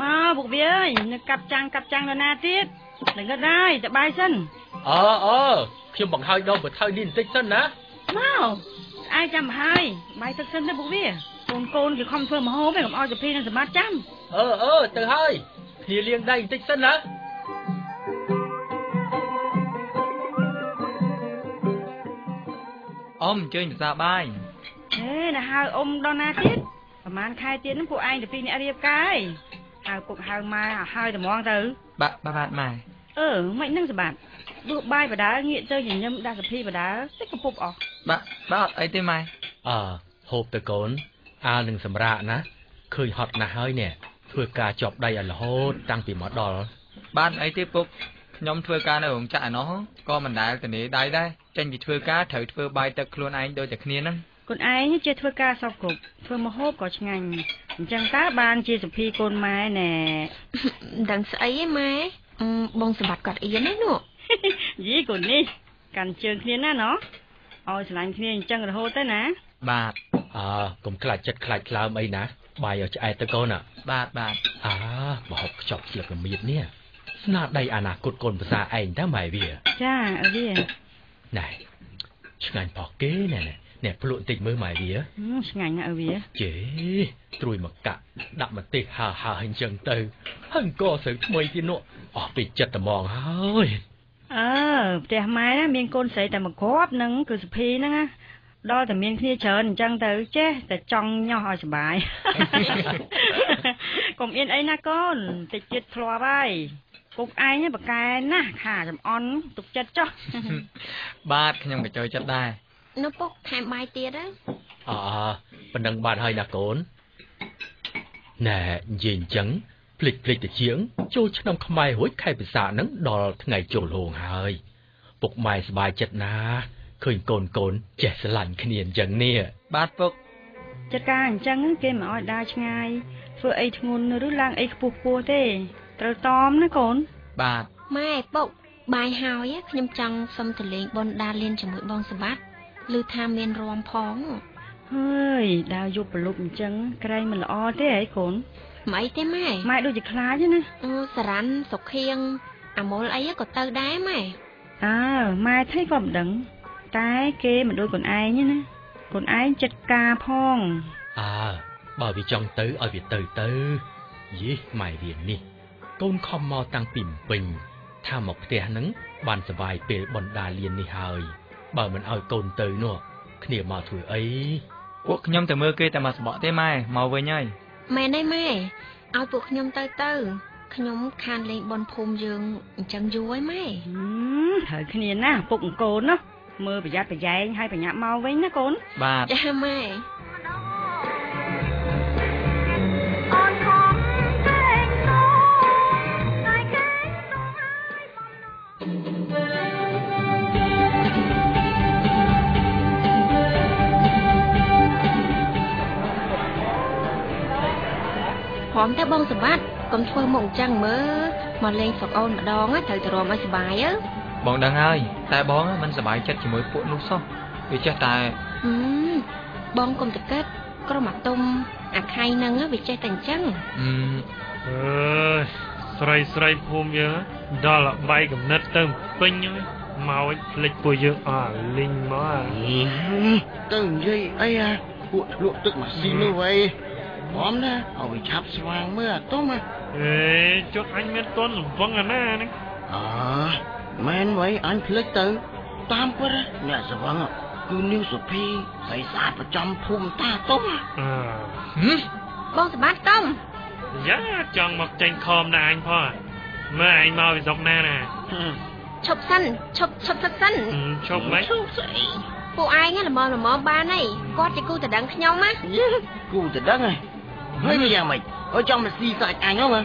មកពុកវាអើយនៅកាប់ចាំងកាប់ចាំងដល់ណាទៀតល្ងឹតហើយទៅបាយសិនអើខ្ញុំបង្ហើយដងបថុយនេះបន្តិចសិនណាមកស្អែកចាំហើយបាយទឹកសិនទៅពុកវាកូនគេខំធ្វើម្ហូបឯងកុំឲ្យសុភីនឹងសម្បត្តិចាំអឺទៅហើយគ្នាលាងដៃបន្តិចសិនណាអ៊ំអញ្ជើញភាសាបាយហេណាហៅអ៊ំដល់ណាទៀតប្រហែលខែទៀតហ្នឹងពួកឯងទៅពីរអ្នករៀបការហៅពុកហៅម៉ែហើយត្មងទៅបាទម៉ែអឺមិនហ្នឹងសម្បត្តិដួសបាយបដើងាកទៅញញឹមដាក់សុភីបដើតិចកពុបអស់បាទអត់អីទេម៉ែអើហូបទៅកូនអាលនឹងសម្រាកណាឃើញហត់ណាស់ហើយនេះធ្វើការជាប់ដៃឲ្យរហូតតាំងពីមកដល់បានអីទេពុកខ្ញុំធ្វើការនៅរោងចក្រឯណោះក៏មិនដែលទនេដៃដែរចេញពីធ្វើការត្រូវធ្វើបាយទឹកខ្លួនឯងដូចតែគ្នាហ្នឹងខ្លួនឯងចេះធ្វើការសពគ្រប់ធ្វើម្ហូបក៏ឆ្ងាញ់អញ្ចឹងតើបានជាសុភីកូនម៉ែណែមិនដឹងស្អីទេម៉ែបងសម្បត្តិគាត់អៀនណានោះយីកូននេះកាន់ជើងគ្នាណាណោះឲ្យស្រឡាញ់គ្នាអញ្ចឹងរហូតទៅណាបាទអើកុំខ្លាចចិត្តខ្លាចខ្លើមអីណាបាយឲ្យឆ្អែតទៅកូនបាទអើមហូបខ្ចប់ស្លឹកល្មៀតនេះស្នាដៃអនាគតកូនភាសាឯងតើម៉ែវាចាអើវាណែឆ្ងាញ់ផកគេណែអ្នកភ្លក់បន្តិចមើលម៉ែវាឆ្ងាញ់ណាស់អើវាជេត្រួយមកកាក់ដាក់ម្ទេសហើហើអញ្ចឹងទៅហឹងកស្រូវថ្មីទៀតនោះអស់ពីចិត្តត្មងហើយអើផ្ទះម៉ែណាមានកូនស្រីតែមួយគ្រាប់ហ្នឹងគឺសុភីហ្នឹងណាដល់តែមានគ្នាច្រើនអញ្ចឹងទៅចេះតែចង់ញាស់ឲ្យសុបាយកុំអៀនអីណាកូនតិចទៀតធ្លាប់ហើយពុកឯងបកែណាស់ខាចំអន់ទុកចិត្តចុះបាទខ្ញុំក៏ចូលចិត្តដែរនៅពុកថែមបាយទៀតហ៎អប៉ុណ្ណឹងបានហើយណាកូនណែនិយាយអញ្ចឹងភ្លេចទៅជាងចូលឆ្នាំខ្មែររួចខែពិសាហ្នឹងដល់ថ្ងៃចូលហងហើយពុកម៉ែសប្បាយចិត្តណាឃើញកូនចេះស្រឡាញ់គ្នាអញ្ចឹងនេះបាទពុកចិត្តការអញ្ចឹងគេមិនអោយដើរឆ្ងាយធ្វើអីធ្ងន់ឬឡើងអីខ្ពស់ទេត្រូវតមណាកូនបាទម៉ែពុកបាយហើយខ្ញុំចង់សុំទៅលេងបុណ្យដាលៀនជាមួយបងសម្បត្តិឮថាមានរំផងហើយដើរយប់ប្រលប់អញ្ចឹងក្រែងមិនល្អទេអីកូនមិនអីទេម៉ែម៉ែដូចជាខ្លាចណាអូសរ៉ាន់សុខៀងអាមុលអីក៏ទៅដែរម៉ែអើម៉ែថៃក៏មិនដឹងតែគេមិនដូចខ្លួនឯងណាខ្លួនឯងចិត្តការផងអើបើវាចង់ទៅឲ្យវាទៅទៅយីម៉ែវានេះកូនខំមកតាំងពីពេញថាមកផ្ទះហ្នឹងបានសប្បាយពេលបណ្ដាលៀននេះហើយបើមិនឲ្យកូនទៅនោះគ្នាមកធ្វើអីពួកខ្ញុំទៅមើលគេតែមកសបកទេម៉ែមកវិញហើយម៉ែនេះម៉ែឲ្យពួកខ្ញុំទៅខ្ញុំខានលេងបនភូមិយើងអញ្ចឹងយូរហើយម៉ែត្រូវគ្នាណាពុកកូនណាមើលប្រយ័ត្នប្រយែងហើយប្រញាប់មកវិញណាកូនបាទចាម៉ែព្រមតែបងសម្បត្តិកុំធ្វើមកអញ្ចឹងមើលមកលេងស្រុកអូនម្ដងត្រូវទៅរំឲ្យសុបាយបងដឹងហើយតែបងមិនសប្បាយចិត្តជាមួយពួកនោះសោះវាចេះតែបងកុំតកិតក្រុមអាទុំអាខៃហ្នឹងវាចេះតែអញ្ចឹងអើយស្រីភូមិយើងដល់បាយកំណត់ទៅពេញមកឲ្យភ្លេចពួកយើងអស់លីងមកទៅនិយាយអីអាពួកធ្លក់ទឹកម៉ាស៊ីននោះវ៉ៃព្រមណាឲ្យវាឆាប់ស្វាងមើលអាទុំអេចុះអញមានតន់លង្វឹងអាណាហ្នឹងអើមែនវ៉ៃអញភ្លេចទៅតាមពិតអ្នកស្វឹងគឺនាងសុភីស្រីស្អាតប្រចាំភូមិតាទុំបងសម្បត្តិទុំយ៉ាចង់មកចេញខំណាអញផងមើលឯងមកពីស្រុកណាណាឈប់សិនឈប់សិនឈប់មិនឈប់ស្អីពួកឯងល្មមបានហើយគាត់ជាគូតដឹងខ្ញុំណាគូតដឹងហើយហើយវាយ៉ាងម៉េចអើចង់មកស៊ីសាច់អញហ៎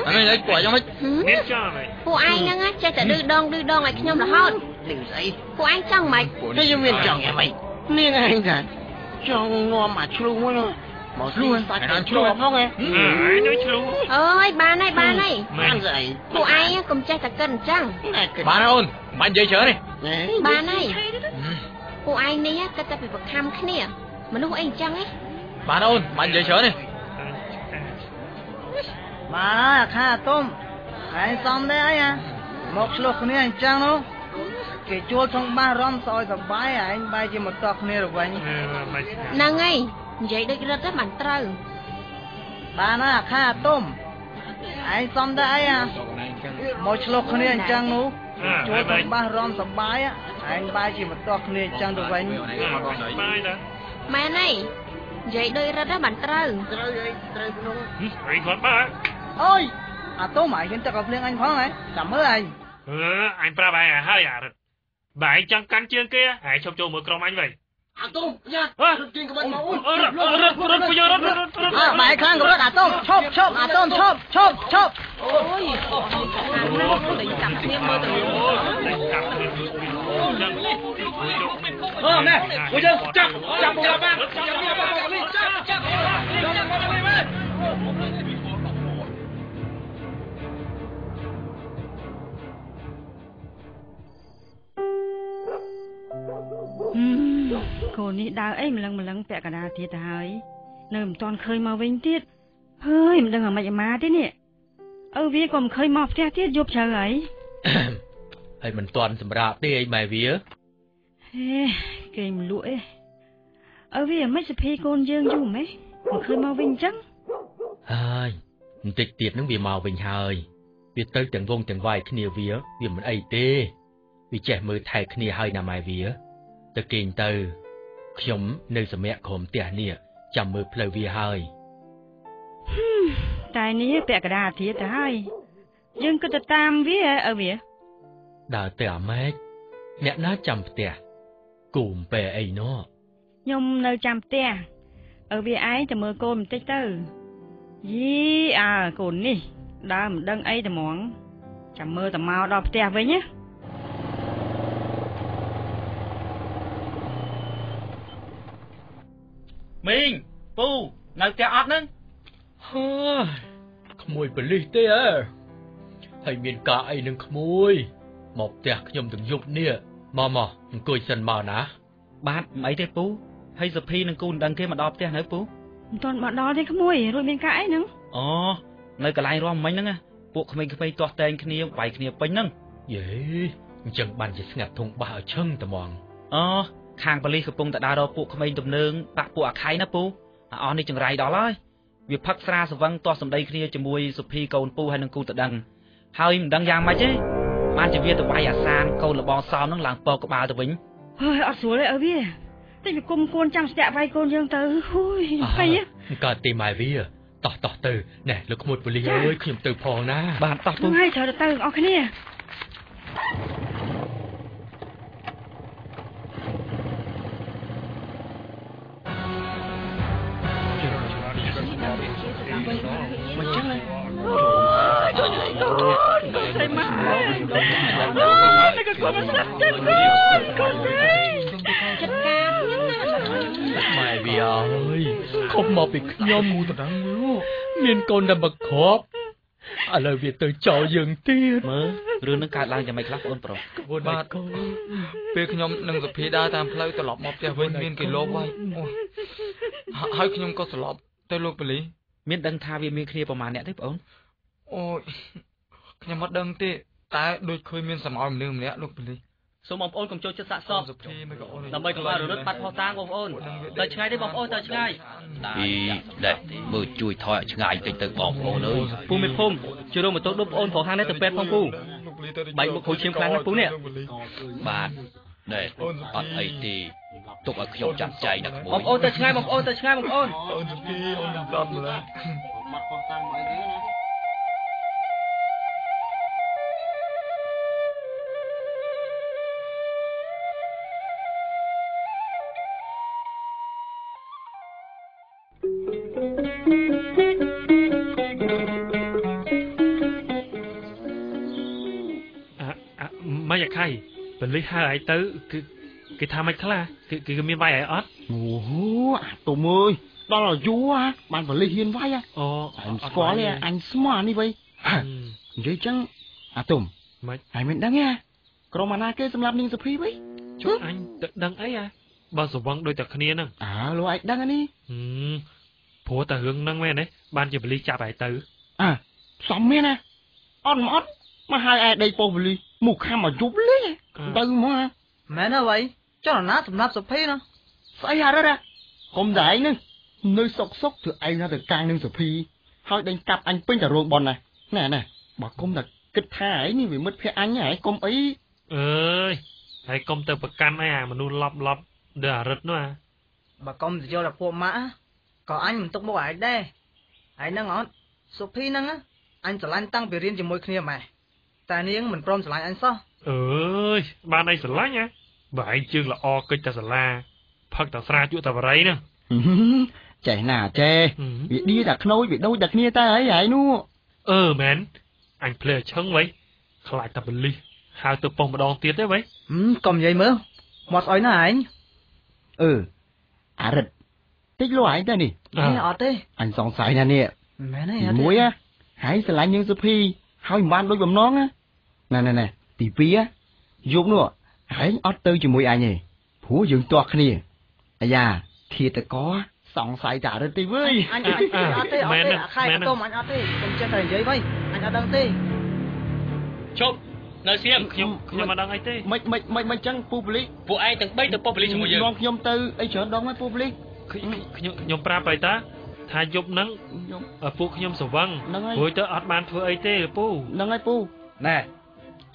អញអីពួកឯងយ៉ាងម៉េចមានចង់ហ្មងពួកឯងហ្នឹងចេះតែឌឺដងឲ្យខ្ញុំរហូតលឺស្អីពួកឯងចង់ម៉េចតែយើងមានចង់យ៉ាងម៉េចនាងឯងថាចង់នាំអាឆ្លូមួយនោះមកស៊ីសាច់ឆ្លូផងហ៎អើយដូចឆ្លូអើយបានហើយបានស្អីពួកឯងកុំចេះតែគិតអញ្ចឹងបានអូនមិននិយាយច្រើនទេបានហើយពួកឯងនេះគិតតែពីប្រខំគ្នាមនុស្សអីអញ្ចឹងហ៎បានអូនមិននិយាយច្រើនទេ បាទហើយអាខាអាទុំឯងសំដែរអីហ่ะមកឆ្លោះគ្នាអញ្ចឹងនោះគេជួលថងបាសរំសោយសបាយឯងបែរជាមកតោះគ្នាទៅវិញហ្នឹងហើយនិយាយដូចរឹតហ្នឹងបានត្រូវបានហើយអាខាអាទុំឯងសំដែរអីហ่ะមកឆ្លោះគ្នាអញ្ចឹងនោះជួលថងបាសរំសបាយឯងបែរជាមកតោះគ្នាអញ្ចឹងទៅវិញម៉ែនហើយនិយាយដូចរឹតហ្នឹងបានត្រូវត្រូវអីត្រូវក្នុងអីគាត់បាទអូយអាទុំឯងហ៊ានទឹកឲ្យភ្លៀងអញផងហ៎ចាំមើលឯងអញប្រាប់ឯងឲ្យហើយអារិទ្ធបើឯងចង់កាន់ជើងគេឯងឈប់ចូលមើលក្រុមអញវិញអាទុំយ៉ារត់ជើងក្បាច់មកអូរត់រត់រត់ពយរត់រត់រត់អើបែរខាងរត់អាទុំឈប់ឈប់អាទុំឈប់ឈប់ឈប់អូយអូយចាប់គ្នាមើលទៅចាប់គ្នាអឺណែពួកយើងចាប់ចាប់ចាប់បានចាប់ចាប់ចាប់ចាប់ចាប់កូននេះដើរអីម្លឹងម្លឹងពាក់កណ្ដាលទៀតទៅហើយនៅមិនទាន់ឃើញមកវិញទៀតហើយមិនដឹងអាម៉េចអាម៉ាទេនេះឪវាក៏មិនឃើញមកផ្ទះទៀតយប់ជ្រៅហើយហើយមិនទាន់សម្រាប់ទេអីម៉ែវាហេគេមិនលក់ទេឪវាមិនសុភីកូនយើងយូរម៉េះមិនឃើញមកវិញអញ្ចឹងហើយបន្តិចទៀតនឹងវាមកវិញហើយវាទៅទាំងវងទាំងវាយគ្នាវាមិនអីទេវាចេះមើលថែគ្នាហើយណាម៉ែវាទៅគេងទៅខ្ញុំនៅសម្រាប់ក្រុមផ្ទះនេះចាំមើលផ្លូវវាហើយតែនេះពាក់កណ្ដាលទៀតទៅហើយយើងគិតទៅតាមវាឪវាដើរទៅអាម៉េចអ្នកណាចាំផ្ទះគូមបែអីណោះខ្ញុំនៅចាំផ្ទះឪវាឯងទៅមើលកូនបន្តិចទៅយីអើកូននេះដើរមិនដឹងអីតែហ្មងចាំមើលតែមកដល់ផ្ទះវិញណាមីងពូនៅផ្ទះអត់ហ្នឹងហើយក្មួយប៉ូលីសទេអើហើយមានការអីនឹងក្មួយមកផ្ទះខ្ញុំទាំងយប់នេះមកអង្គុយសិនមកណាបាទមិនអីទេពូហើយសុភីនឹងគូមិនដឹងគេមកដល់ផ្ទះនៅពូមិនទាន់មកដល់ទេក្មួយរួចមានការអីហ្នឹងអូនៅកន្លែងរំមិញហ្នឹងពួកក្មេងៗទាស់តែងគ្នាវាយគ្នាពេញហ្នឹងយេអញ្ចឹងបានជាស្ងាត់ធុងបាសឲ្យឈឹងតែហ្មងអូខាងប៉ូលីសកំពុងតែដើររកពួកក្មេងទំនើងបាក់ពួកអាខៃណាពូអាអស់នេះចង្រៃដល់ហើយវាផឹកស្រាសវឹងទាស់សម្ដីគ្នាជាមួយសុភីកូនពូហើយនឹងគូតដឹងហើយមិនដឹងយ៉ាងម៉េចទេបានជាវាទៅវាយអាសានកូនលបងសោមនឹងឡើងពកក្បាលទៅវិញហើយអត់ស្រួលទេឪវាតិចវាគុំកូនចាំស្ទាក់វាយកូនយើងទៅហូយភ័យកើតទេម៉ែវាតោះតោះទៅណែលោកក្មួយប៉ូលីសអើយខ្ញុំទៅផងណាបាទតោះពូហើយត្រូវទៅអស់គ្នាមិនចឹងទេអូយកូនស្រីម៉ែអូយកូនមកស្លាប់ចិត្តកូនស្រីចិត្តការខ្ញុំណាម៉ែវាអើយខំមកពីខ្ញុំមានកូនតែមកគ្រាប់ឥឡូវវាទៅចោលយើងទៀតមើលរឿងនឹងកើតឡើងយ៉ាងម៉េចខ្លះបងប្រុសបាទពេលខ្ញុំនិងសុភីដើរតាមផ្លូវត្រឡប់មកផ្ទះវិញមានគេលបវាយហើយខ្ញុំក៏ស្លាប់ទៅលោកប៉ូលីសមានដឹងថាវាមានគ្នាប្រមាណអ្នកទេបងអូនអូយខ្ញុំអត់ដឹងទេតែដូចឃើញមានសមោលមនុស្សម្នាក់លោកប៉ូលីសសូមបងប្អូនកុំចូលចិត្តសាកសពដើម្បីកុំឲ្យរលត់បាត់ផុសតាងបងប្អូនទៅឆ្ងាយទេបងប្អូនទៅឆ្ងាយអីដែរមើលជួយថយឲ្យឆ្ងាយតិចទៅបងប្អូនអើយពូមេភូមិជួយរកម៉ូតូដប់បងប្អូនប្រុសខាងនេះទៅពេទ្យផងពូបែកមុខខូចឈាមខ្លាំងណាស់ពូនេះបាទណែអត់អីទេទុកឲ្យខ្ញុំចាត់ចែងណាក្មួយបងប្អូនទៅឆ្ងាយបងប្អូនទៅឆ្ងាយបងប្អូនអូនសុភីអូនសំម្ល៉េះបាត់ផុសតាងមកអីទេណា ម៉េចអាខៃប៉ូលីសហៅឯងទៅគឺគេថាម៉េចខ្លះគេមានវាយឯងអត់អូអាទុំអើយដល់អាយុហ่ะបានប៉ូលីសហ៊ានវាយអូអញស្គាល់ទេអញស្មោះអានេះវិញនិយាយចឹងអាទុំម៉េចឯងមិនដឹងទេក្រុមអាណាគេសម្រាប់នាងសុភីវិញចុះអញទៅដឹងអីអាបើសវឹងដូចតែគ្នាហ្នឹងអើលោកឯងដឹងអានេះព្រោះតែរឿងហ្នឹងមែនទេបានជាប៉ូលីសចាប់ឯងទៅអើ សំមានណាអត់មកមកហើយឯដីប៉ុស្តិ៍ប៉ូលីសមកខាំមកយប់លេងទៅមកមែនហើយចលនាសម្រាប់សុភីណាស្អីអារ៉ាកុំតែឯងនឹងនៅសុកសុកធ្វើឯងណាទៅកាងនឹងសុភីហើយដេញកាប់អញពេញតែរោងប៉ុនណាណែណែបើគុំតែគិតថាឯងនេះវាមិត្តភក្តិអញហ៎កុំអីអើយហើយកុំទៅប្រកាន់អីអាមនុស្សឡប់ឡប់ដល់អារិតនោះអាបើកុំទៅយកដល់ពួកម៉ាក់ក៏អញមិនទុកមុខឯងដែរឯងហ្នឹងអត់សុភីហ្នឹងអញស្រឡាញ់តាំងពីរៀនជាមួយគ្នាម៉ែតែនាងមិនព្រមស្រឡាញ់អញសោះអើយបានអីស្រឡាញ់ហ៎បើឯងជើងល្អកិច្ចតែសាលាផឹកតែស្រាជក់តែបរិយហ្នឹងចេះណាចេះវាឌីតែខ្នើយវាដូចតែគ្នាតែអីហើយនោះអឺមែនអញភ្លេចឈឹងវ៉ៃខ្លាចតែបលិសហៅទៅប៉ុស្ម្ដងទៀតទេវ៉ៃកុំនិយាយមើលមកស្អុយណាឯងអឺអារិតតិចលុយឯងទៅនេះអត់ទេអញសង្ស័យណានេះមែនទេមួយហើយស្រឡាញ់យើងសុភីហើយមិនបានដូចបំណងណាណែណែទី2យប់នោះឯងអត់ទៅជាមួយអញទេព្រោះយើងទាស់គ្នាអាយ៉ាធៀតកសង្ស័យតែរិទ្ធទេវើយអញអត់ទេអត់ទេអាខែកុំអញអត់ទេកុំចេះតែនិយាយវិញអញអត់ដឹងទេជប់នៅសៀមខ្ញុំមិនដឹងអីទេមិនមិនមិនមិនចឹងពូប៉ូលីសពួកឯងទាំង3ទៅប៉ុស្តិ៍ប៉ូលីសជាមួយយើងនាំខ្ញុំទៅអីច្រើនដងហើយពូប៉ូលីសខ្ញុំប្រាប់ហើយតាថាយប់ហ្នឹងពួកខ្ញុំស្រវឹងព្រោះទៅអត់បានធ្វើអីទេពូហ្នឹងហើយពូណែ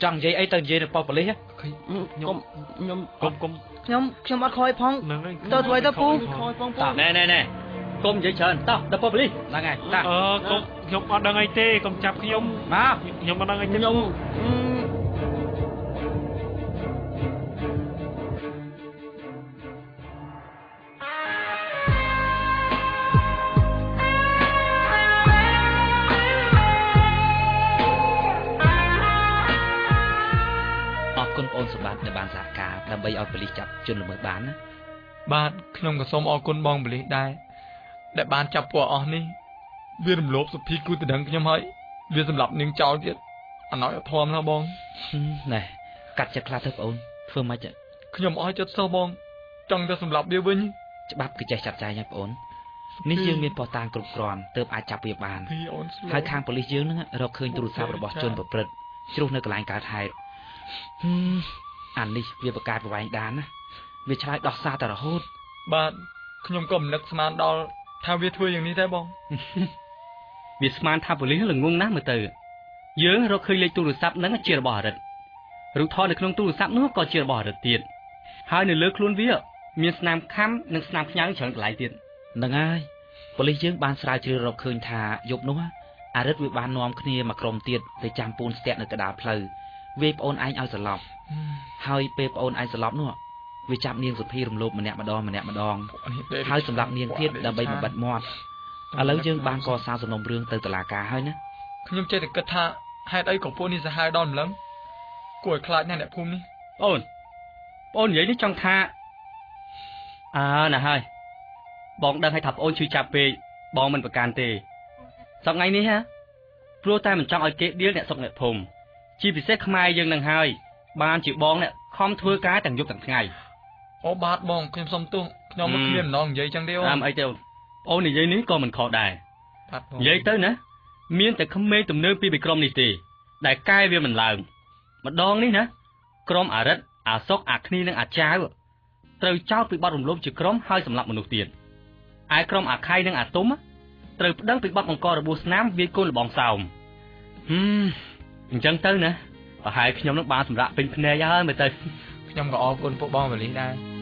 ចង់និយាយអីទៅនិយាយនៅប៉ុស្តិ៍ប៉ូលីសខ្ញុំខ្ញុំកុំកុំខ្ញុំអត់ខ້ອຍផងទៅធ្វើអីទៅពូណែណែណែកុំនិយាយច្រើនតោះទៅប៉ុស្តិ៍ប៉ូលីសហ្នឹងហើយតាអឺកុំខ្ញុំអត់ដឹងអីទេកុំចាប់ខ្ញុំមកខ្ញុំអត់ដឹងអីទេខ្ញុំ អូនសម្បត្តិដែលបានសហការដើម្បីឲ្យប៉ូលីសចាប់ជនល្មើសបានណាបាទខ្ញុំក៏សូមអរគុណបងប៉ូលីសដែរដែលបានចាប់ពួកអស់នេះវារំលោភសុភីគូតដឹងខ្ញុំហើយវាសម្លាប់នាងចោលទៀតអាណោចអធមណាបងណែកាត់ចិត្តខ្លះទៅបងអូនធ្វើម៉េចខ្ញុំអស់ចិត្តសោះបងចង់តែសម្លាប់វាវិញច្បាប់គឺចេះចាត់ចែងហើយបងអូននេះយើងមានភស្តុតាងគ្រប់គ្រាន់ទើបអាចចាប់វាបានហើយខាងប៉ូលីសយើងនឹងរកឃើញទូរស័ព្ទរបស់ជនប្រព្រឹត្តជ្រុះនៅកន្លែងកើតហេតុអានេះវាបង្កើតប្រវែងដានណាវាឆ្លើយដោះសារតែរហូតបាទខ្ញុំក៏មិននឹកស្មានដល់ថាវាធ្វើយ៉ាងនេះដែរបងវាស្មានថាប៉ូលីសល្ងងណាស់មើលទៅយើងរកឃើញលេខទូរស័ព្ទហ្នឹងជារបស់អរិទ្ធរូបថតនៅក្នុងទូរស័ព្ទនោះក៏ជារបស់អរិទ្ធទៀតហើយនៅលើខ្លួនវាមានស្នាមខាំនិងស្នាមខ្ញៅច្រើនកន្លែងទៀតហ្នឹងហើយប៉ូលីសយើងបានស្រាវជ្រាវរកឃើញថាយប់នោះអរិទ្ធវាបាននាំគ្នាមកក្រុមទៀតទៅចាំពូនស្ទាក់នៅកណ្ដាលផ្លូវវាយប្អូនឯងឲ្យសន្លប់ហើយពេលប្អូនឯងសន្លប់នោះវាចាប់នាងសុភីរំលោភម្នាក់ម្ដងម្នាក់ម្ដងហើយសម្រាប់នាងទៀតដើម្បីបំបិទមាត់ឥឡូវយើងបានកសាងសំណុំរឿងទៅតុលាការហើយណាខ្ញុំចេះតែគិតថាហេតុអីក៏ពួកនេះសាហាវដល់ម្លឹងគួរឲ្យខ្លាចណាស់អ្នកភូមិនេះបងអូននិយាយនេះចង់ថាអើណាហើយបងដឹងហើយថាប្អូនឈឺចាប់ពេកបងមិនប្រកាន់ទេសប្តាហ៍ថ្ងៃនេះហ៎ព្រោះតែមិនចង់ឲ្យគេដៀលអ្នកស្រុកអ្នកភូមិជាពិសេសខ្មែរយើងនឹងហើយបានជាបងអ្នកខំធ្វើការទាំងយប់ទាំងថ្ងៃអូបាទបងខ្ញុំសុំទោសខ្ញុំមិនគ្មានម្ដងនិយាយចឹងទេអូនតាមអីទេអូននិយាយនេះក៏មិនខុសដែរនិយាយទៅណាមានតែក្មេងទំនើងពីបិក្រុមនេះទេដែលកែវាមិនឡើងម្ដងនេះណាក្រុមអរិទ្ធអាសុកអាគ្នីនិងអាចាវត្រូវចោទពីបទរំលោភជាក្រុមហើយសម្លាប់មនុស្សទៀតឯក្រុមអាខៃនិងអាទុំត្រូវប្តឹងពីបទបង្ករបួសស្នាមវាយកូនលបងសោមអញ្ចឹងទៅណាប្រហែលខ្ញុំនឹងបានសម្រាប់ពេញភ្នែកហើយមើលទៅខ្ញុំក៏អរគុណពួកបងប៉ូលីសដែរ